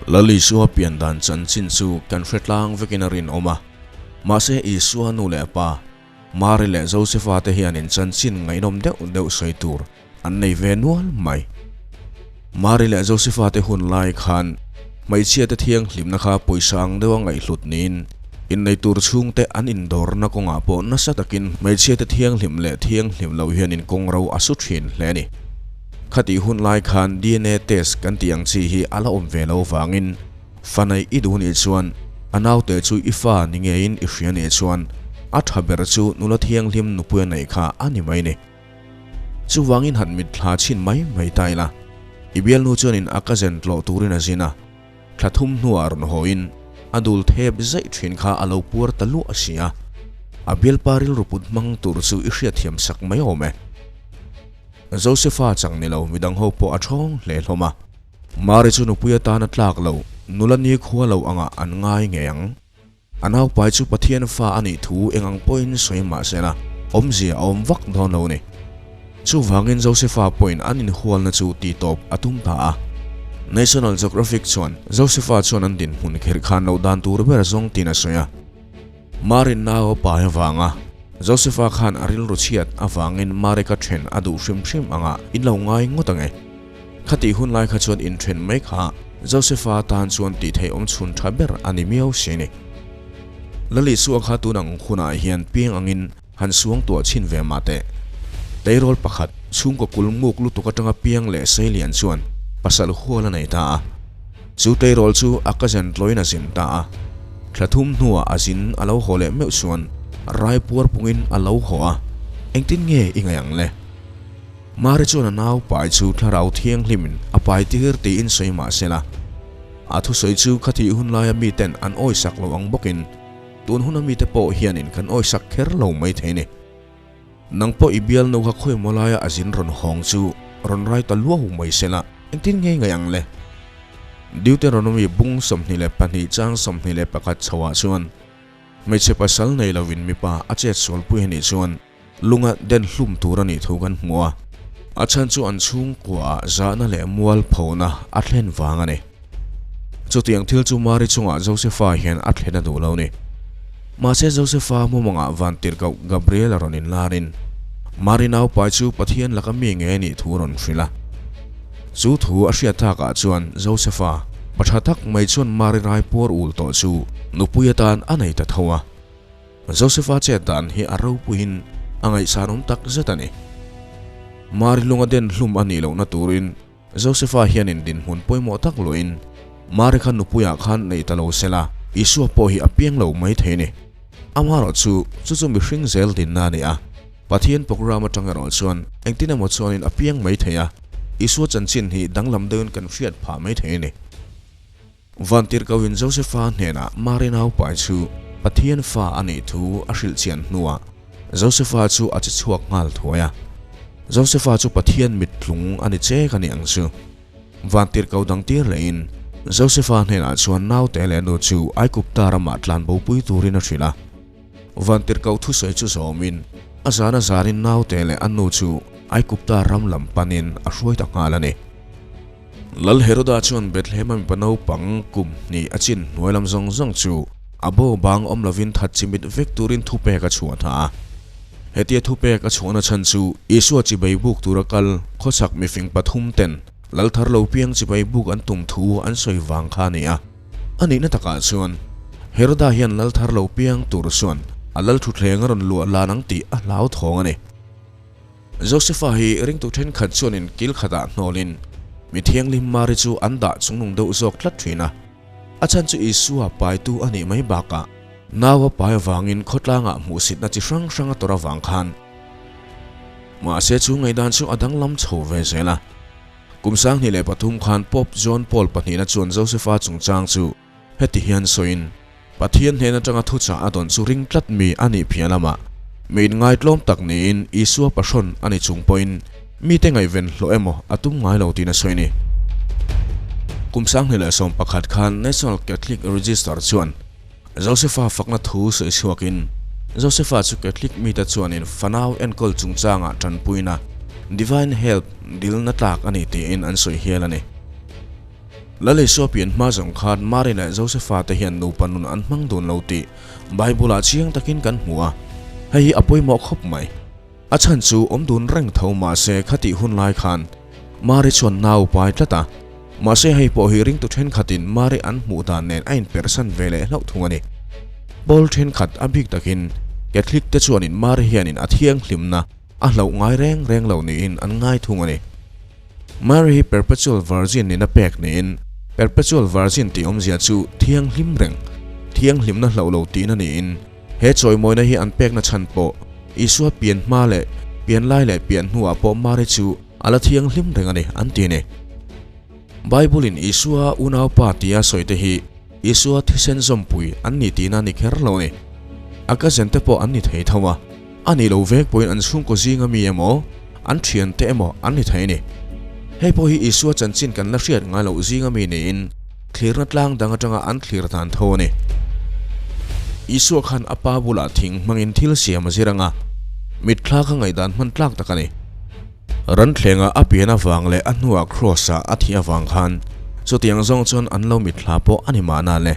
Lal Isua pian dan chanchin chu kan hre tlang vekin a rinawm a. Mahse Isua nu leh pa, Mari leh Josefa te hianin chanchin ngaihnawm deuh deuh sawi tur an nei ve nual mai. Mari leh Josefa te hun lai khan hmeichhia te thianghlimna kha pawisa ang deuha ngaihhlut niin innei tur chhungte an indawrna kawngah pawh nasa takin hmeichhia te thianghlim leh thianghlim lo hianin kawngro a su thin hle a ni. Khatih hun lai khan DNA test kan tih ang chi hi a la awm ve lo vangin fa neih i duh nih chuan a naute chu i fa ni ngeiin i hria nih chuan a tha ber chu nula thianghlim nupui a neih kha a ni mai ni. Chuvangin han mitthla chhin mai mai ta ila, i bialnu chuanin a cousin tlawh turin a zin a, thla thum hnuah rawn hawiin a dul thep zaih thin kha a lo puar ta luah a si a, a bialpa rilru put hmang tur chu i hriatthiam sak mai awm e. Josepha chang ni lo midang ho pawh a thawng hle hlawm a. Mari chu nupui atana tlak lo, nula nikhua lo angah an ngai ngei ang. A naupai chu Pathian fa a nih thu eng ang pawhin sawi mah se la, awmzia a awm vak dawn lo ni. Chuvangin Josepha pawhin an inhualna chu tihtawp a tum ta a. National Geographic chuan Josepha chuan an dinhmun kherh khan loh dan tur ber zawng tiin a sawi a. Marin nau a pai avanga Josepha khan a rilru chhiat avangin Mari ka then a duh hrim hrim anga in lo ngai ngawt ang e. Khatih hun lai kha chuan inthen mai kha Josepha tan chuan tih theih awm chhun tha ber a ni miau si ni. Lalisua kha tun ang hunah hian piang angin han suang tuah chhin ve mah teh. Tleirawl pakhat chhungkaw kul muk lutuk atanga piang leh seilian chuan pasal hual a nei ta a. Chu tleirawl chu a cousin tlawiin a zin ta a. Thla thum hnuah a zin a lo haw leh meuh chuan rai puar pungin a lo haw a, engtin nge i ngaih ang le? Mari chuan a nau pai chu thlarau thianghlimin a pai tir tiin sawi mah se la, a thusawi chu khatih hun laia miten an awisak lo ang bawkin tun huna mite pawh hianin kan awisak kher lo mai thei ni. Nang pawh i bialnu kha khawimaw laia a zin rawn hawng chu rawn rai ta luau mai se la, engtin nge ngaih ang le? Deuteronomy bung 22 chang 21 chhoah chuan hmeichhe pasal nei lovin mipa a chet sualpui a nih chuan, Lunga den hlum tur a nih thu kan hmu a, a chhan chu an chhungkuaah zahna leh mualphona a thlen vang a ni. Chutiang thil chu Mari chungah Josepha hian a thlen a duh lo ni. Mahse Josepha mumangah vantirhkoh Gabriel a rawn inlarin Mari naupai chu Pathian laka mi nge a nih thu a rawn hrilh a. Chu thu a hriat takah chuan Josepha pa tha tak mai chuan Mari raipuar ul tawh chu nupui atan a nei ta tho a. Josepha chet dan hi a ropuiin a ngaihsanawm tak zet a ni. Mari lunga den hlum a nih lohna turin Josepha hianin dinhmun pawimawh tak luahin Mari kha nupuiah khan nei ta lo sela Isua pawh hi a piang lo mai thei a ni. Amaherawh chu, chu chu mihring zel dinna a ni a, Pathian program atang erawh chuan engtin emaw chuanin a piang mai thei a, Isua chanchin hi danglam deuhin kan hriat phah mai thei a ni. Vantirhkohin Josepha hnenah Mari naupai chu Pathian fa a nih thu a hrilh chian hnuah Josepha chu a che chhuak nghal thuai a. Josepha chu Pathian mittlung a ni chek a ni ang chu. Vantirhko dang tir lehin Josepha hnenah chuan naute leh nu chu Aigupta ramah tlanbopui turin a hrilh a. Vantirhkoh thusawi chu zawmin a zan a zanin naute leh a nu chu Aigupta ram lam panin a hruai ta nghal a ni. Lal Heroda chuan Bethlehem-a mipa naupang kum hnih a chin hnuai lam zawng zawng chu a bo bang awm lovin that chimit vek turin thupek a chhuah ta a. Hetia thupek a chhuahna chhan chu Isua chibei buk tura kal khawchhak mifing pathum ten Lal thar lo piang chibei buk an tum thu an sawi vang kha a ni a. A nihna takah chuan Heroda hian Lal thar lo piang tur chuan a Lal thutthleng a rawn luah lan ang tih a hlauthawng a ni. Josepha hi ringtu thenkhat chuanin kil khatah hnawlin mi thianghlim Mari chu an dah chungnung deuh zawk tlat thin a. A chhan chu Isua paitu a nih mai bakah nau a pai avangin khawtlangah hmuhsitna chi hrang hrang a tawrh avang khan mahse chu ngaihdan chu a danglam chho ve zel a. Kum 2003 khan Pope John Paul pahnihna chuan Josepha chungchang chu Heti hian sawiin, Pathian hnen atanga thuchah a dawn chu ring tlat mi a nih phiah lamah, mi inngaitlawm tak niin Isua pahrawn a ni chung pawhin mite ngaihven hlawh emaw a tum ngai lo tiin a sawi a ni. Kum 2011 khan National Catholic Register chuan Josepha fakna thu sawi chhuakin, Josepha chu Catholic mite chuanin fanau enkawl chungchangah tanpuina, divine help, dilna tlak a ni tiin an sawi hial a ni. Lal Isua pian hma zawng khan Mari leh Josefa te hian nupa nun an hmang dun lo tih Bible-ah chiang takin kan hmu a, hei hi a pawimawh khawp mai. A chhan chu awm dun reng tho mahse khatih hun lai khan Mari chuan nau pai tlat a, mahse hei pawh hi ringtu thenkhatin Mari an hmuh dan nen a inperhsan ve leh hlauh thung a ni. Pawl thenkhat a bik takin Catholic te chuanin Mari hianin a thianghlimna a hlauh ngai reng reng lo niin an ngai thung a ni. Mary hi Perpetual Virgin nina pek niin Perpetual Virgin tih awmzia chu thianghlim reng, thianghlimna hlauh lo tihna niin he chawimawina hi an pekna chhan pawh Isua pian hma leh pian lai leh pian hnuah pawh Mary chu a la thianghlim reng a ni an ti a ni. Bible-in Isua unaupa tia sawi te hi Isua thisen zawmpui an ni tihna a ni kher lo a ni. A cousin te pawh an ni thei tho a. A nih loh vek pawhin an chhungkaw zinga mi emaw, an thiante emaw an ni thei a ni. Hei pawh hi Isua chanchin kan la hriat ngai loh zinga mi niin thlirna tlang dang atanga an thlir dan tho a ni. Isua khan a pa bulah thing hmangin thil siam a zir anga mitthla kha ngaihdan hman tlak tak a ni. Ranthlenga a pian avang leh a hnuah Kraws-ah a thih avang khan chutiang zawng chuan an lo mitthla pawh a ni mahna le.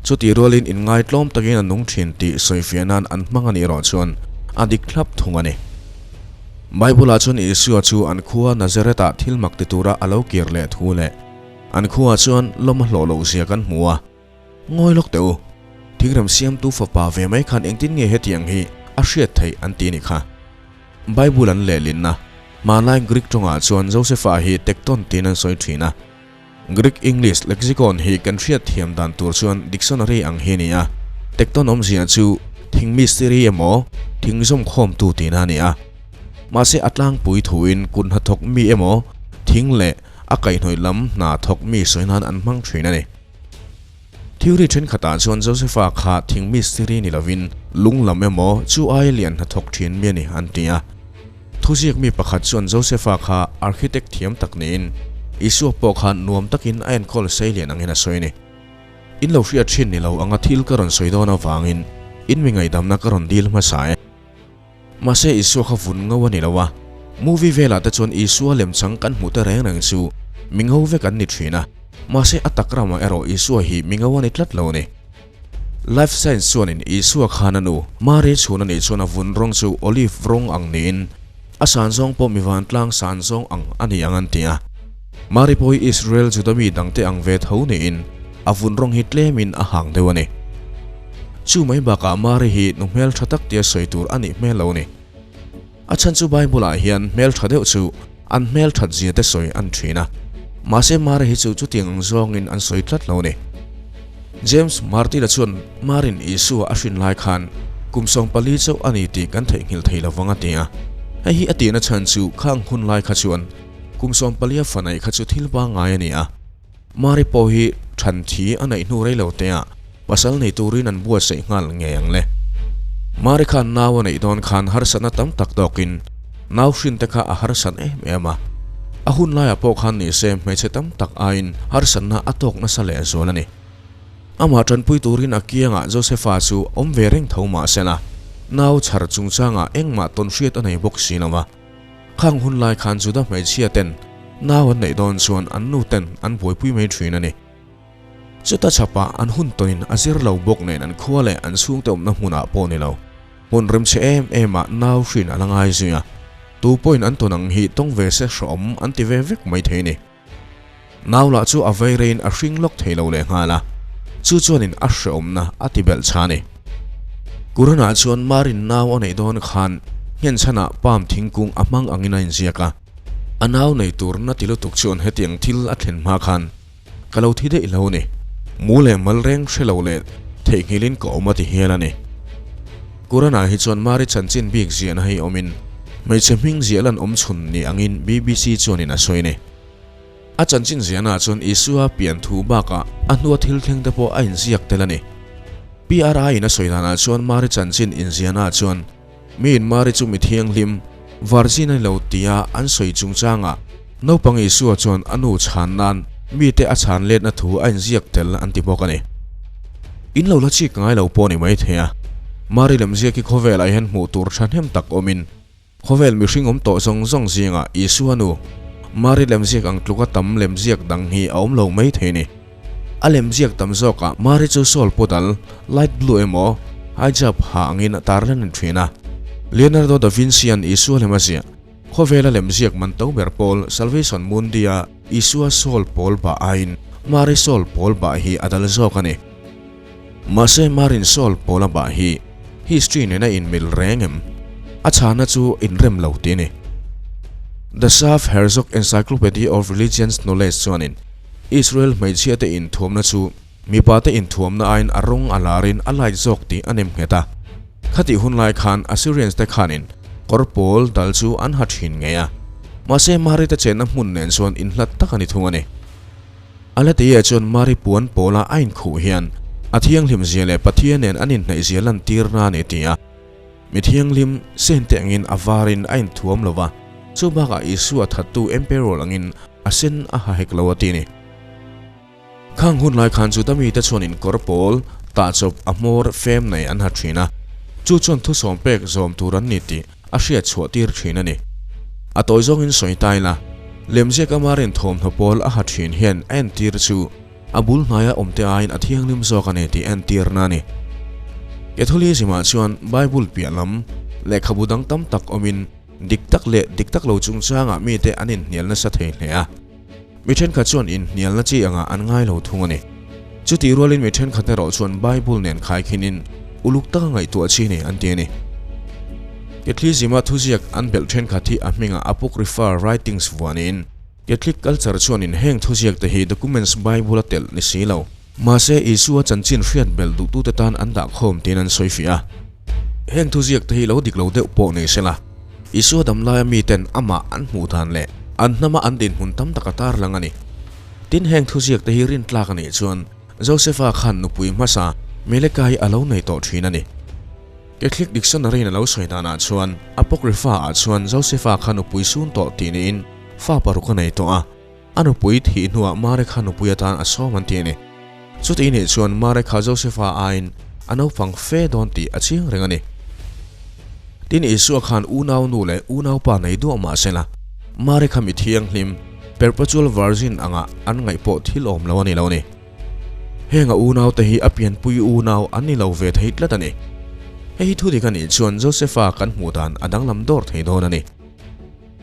Chutih rualin inngaitlawm takin a nung thin tih sawifiah nan an hmang a nih erawh chuan a dik thlap thung a ni. Bible-ah chuan Isua chu an khua Nazareth-ah thil mak ti tura a lo kir leh thu leh an khuaah chuan lawm a hlawh loh zia kan hmu a. Ngawi lawk teh u, thingrem siamtu fapa ve mai khan engtin nge hetiang hi a hriat theih an ti ni kha. Bible an lehlinna, hmanlai Greek tawngah chuan Josefa hi Tekton tiin an sawi thin a. Greek-English lexicon hi kan hriat thiam dan tur chuan dictionary ang hi a ni a. Tekton awmzia chu thing mistiri emaw, thing zawmkhawmtu tihna a ni a. Mahse a tlangpui thuin kut hnathawk mi emaw, thing leh a kaihhnawih lam hna thawk mi sawi nan an hmang thin a ni. Theory thenkhatah chuan Josepha kha thing mistiri ni lovin lung lam emaw chu aia lian hnathawk thin mi a ni an ti a. Thuziak mi pakhat chuan Josepha kha architect thiam tak niin Isua pawh kha nuam takin a enkawl sei lian angin a sawi a ni. In lo hriat thin ni lo anga thil ka rawn sawi dawn avangin in mi ngaihdamna ka rawn dil hmasa e. Mahse Isua kha vun ngo a ni lo a, movie velah te chuan Isua lemchang kan hmuh te reng reng chu mi ngo vek an ni thin a, mahse a tak ramah erawh Isua hi mi ngo a ni tlat lo a ni. Life Science chuanin Isua khan a nu Mary chhun a nih chuan a vun rawng chu olive rawng ang niin a san zawng pawh mi vantlang san zawng ang a ni ang an ti a. Mary pawh hi Israel Juda mi dangte ang ve tho niin a vun rawng hi tlemin a hang deuh a ni. Chu mai bakah Mary hi nu hmeltha tak tia sawi tur a nih hmel lo a ni. A chhan chu Bible-ah hian hmeltha deuh chu an hmelthat zia te sawi an thin a. Mahse Mary hi chu chutiang ang zawngin an sawi tlat lo a ni. James Martin-a chuan Mary'n Isua a hrin lai khan kum 14 chauh a ni tih kan theihnghilh thei lovang a ti a. Hei hi a tihna chhan chu khang hun lai kha chuan kum 14 a fa neih kha chu thil pangngai a ni a. Mari pawh hi than thi a neih hnu rei lo te ah pasal nei turin an buatsaih nghal ngei ang le. Mari khan nau a neih dawn khan harsatna tam tak tawkin nau hrin te kha a harsat em em a. A hun laiah pawh khan ni se hmeichhe tam tak aiin harsatna a tawk nasa leh zual a ni. Amah tanpui turin a kiangah Josepha chu awm ve reng tho mah sela nau chhar chungchangah engmah tawn hriat a nei bawk si lo a. Khang hun lai khan Juda hmeichhia ten nau an neih dawn chuan an nu ten an buaipui mai thin a ni. Chuta chhapah an hun tawnin a zir lo bawk nen an khua leh an chhungte awmna hmunah pawh ni lo. Hmun rimchhe em em ah nau hrin a la ngai zui a, tu pawhin an tawn ang hi tawng ve se hrawm an ti ve vek mai thei a ni. Nau lah chu a vei reiin a hring lawk thei lo leh nghal a, chu chuanin a hreawmna a ti belh chha a ni. Quran-ah chuan Marin nau a neih dawn khan nghenchhanah palm thingkung a hmang angin a inziak a, a nau nei tur na ti lutuk chuan hetiang thil a thlen hma khan ka lo thi daih lo a ni, mu leh mal reng hre lo leh theihnghilhin ka awm a ti hial a ni. Quran-ah hi chuan Mari chanchin bik ziahna hi awmin hmeichhe hming ziah lan awm chhun ni angin BBC chuanin a sawi a ni. A chanchin ziahnaah chuan Isua pian thu bakah a hnua thil thleng te pawh a inziak tel a ni. PRI in a sawi danah chuan Mari chanchin inziahnaah chuan miin Mari chu mi thianghlim, virgin a ni lo tia an sawi chungchangah naupang Isua chuan a nu chhan nan mite a chhan letna thu a inziak tel an ti bawk a ni. In lo la chik ngai lo pawh ni maithei a, Mari lemziak hi khawvelah hian hmuh tur thahnem tak awmin, Khawvel mihring awm tawh zawng zawng zingah Isua nu, Mari lemziak ang tluka tam lemziak dang hi a awm lo mai thei ni. A lemziak tam zawkah Mari chu sawl pawdal, light blue emaw, hijab ha angin a tarlan a ni thin a. Leonardo da Vinci-a'n Isua lem a ziah. Khawvela lemziak man to ber pawl Salvation Mundi-a Isua sawl pawl bah aiin Mari sawl pawl bah hi a dal zawk a ni. Mahse Marin sawl pawl a bah hi history nena inmil reng em? A chhana chu inrem lo ti a ni. The Schaff Herzog Encyclopedia of Religions Knowledge chuanin Israel hmeichhiate inthuamna chu mipate inthuamna aiin a rawng a larin a light zawk tih a nem nghet a. Khatih hun lai khan Assyrians te khanin kawr pawl dal chu an ha thin ngei a. Mahse Mari te chenna hmun nen chuan inhlat tak a ni thung a ni. A la tihah chuan Mari puan pawla a inkhuh hian a thianghlim zia leh Pathian nen an inhnaih zia lantirna a ni ti a. Mi thianghlim sen te angin a varin a inthuam lo va, chu bakah Isua thattu Emperor angin a sen a ha hek lo a ti ni. Khang hun lai khan Juda mite chuan inkawr pawl, tahchawp a hmawr fem nei an ha thin a, chu chuan thusawm pek zawm tur an ni tih a hriat chhuah tir thin a ni. A tawi zawngin sawi ta ila, lemziak ama rinthawmhnaw pawl a ha thin hian a entir chu a bul hnaia awmte aiin a thianghlim zawk a ni tih entirna a ni. Catholicism-ah chuan Bible piah lam lehkhabu dang tam tak awmin dik tak leh dik tak lo chungchangah mite an inhnial nasa thei hle a. Mi thenkhat chuan inhnialna chi angah an ngai lo thung a ni. Chutih rualin mi thenkhat erawh chuan Bible nen khaikhinin uluk taka ngaihtuah chi ni an ti a ni. Catholicism-a thuziak an belh thenkhat hi a hmingah Apocryphal Writings vuah niin Catholic culture chuanin heng thuziak te hi documents Bible a telh ni si lo. Mahse Isua chanchin hriat belh duhtute tan an dah khawm tiin an sawi fiah a. Heng thuziak te hi lo dik lo deuh pawh nei sela, Isua damlaia miten amah an hmuh dan leh an hnama an dinhmun tam tak a tarlang a ni. Tin heng thuziak te hi rintlak a nih chuan Josefa khan nupui hmasa Meleka hi a lo nei tawh thin a ni. Catholic Dictionary in a lo sawi danah chuan Apocrypha ah chuan Josefa kha nupui sun tawh tih niin fa paruk a nei tawh a, a nupui thih hnuah Mare kha nupui atan a sawm an ti a ni. Chutih nih chuan Mare kha Josefa aiin a naupang fe dawn tih a chiang reng a ni. Tin Isua khan unau nu leh unau pa nei duah mah sela, Mare kha mi thianghlim, perpetual virgin anga an ngaih pawh thil awm lo a ni lo a ni. Heng a unaute hi a pianpui unau an ni lo ve thei tlat a ni. Hei hi thudik a nih chuan Josefa kan hmuh dan a danglam dawr thei dawn a ni.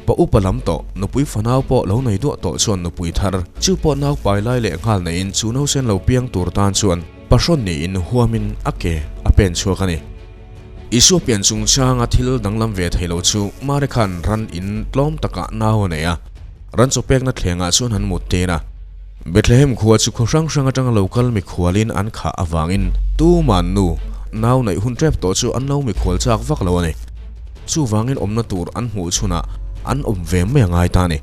Pa upa lam tawh, nupui fanau pawh lo nei duah tawh chuan nupui thar, chu pawh nau pai lai leh nghal neiin chu nausen lo piang tur tan chuan pahrawn niin huamin a ke a pen chhuak a ni. Isua pian chungchanga thil danglam ve thei lo chu Mari khan ran in tlawm takah nau a nei a, ran chawpekna thlengah chuan han mut tir a. Bethlehem khua chu khaw hrang hrang atanga lo kal mikhualin an khah avangin tuman nu nau neih hun tep tawh chu an lo mikhual chak vak lo a ni. Chuvangin awmna tur an hmuh chhunah an awm ve mai a ngai ta a ni.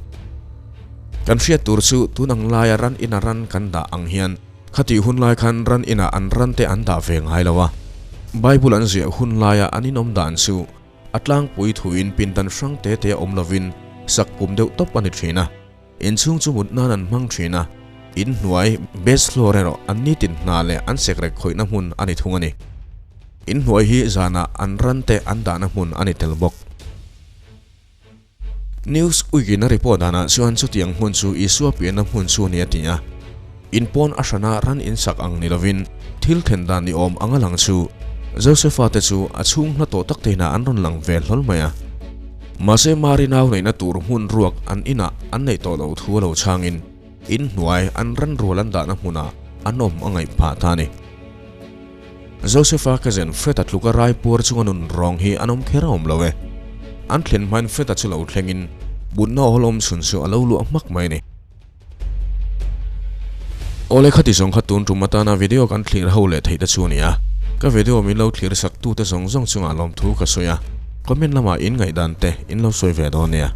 Kan hriat tur chu tun ang laia ran ina ran kan dah ang hian khatih hun lai khan ran inah an ran te an dah ve ngai lo a. Bible an ziah hun laia an inawm dan chu a tlangpui thuin pindan hrang te te awm lovin sak pum deuh tawp a ni thin a. Inchhung chu mut nan an hmang thin a, inhnuai, base floor, erawh an nitin hna leh an sekrek khawihna hmun a ni thung a ni. Inhnuai hi zanah an ran te an dahna hmun a ni tel bawk. News Week-in a report danah chuan chutiang hmun chu Isua pianna hmun chu a ni a ti a. In pawn a hrana ran insak ang ni lovin thil thlen dan ni awm anga lang chu Josefa te chu a chhung hla tawh tak te inah an rawn lang ve hlawl mai a. Mahse Mari nau neihna tur hmun ruak an inah an neih tawh loh thu a lo chhangin in hnuai an ran rual an dahna hmunah an awm a ngaih phah ta a ni. Josefa cousin Fred-a tluka rai puar chunga nun rawng hi an awm kher a awm lo e. An thlen hmain Fred-a chu lo thlengin mutna awl awm chhun chu a lo luah hmak mai a ni. Awle khati zawng kha tun tum atana video kan thlir ho leh theih te chu a ni a, ka video min lo thlir sak tute zawng zawng chungah lawmthu ka sawi a, comment lamah in ngaihdan te in lo sawi ve dawn nia.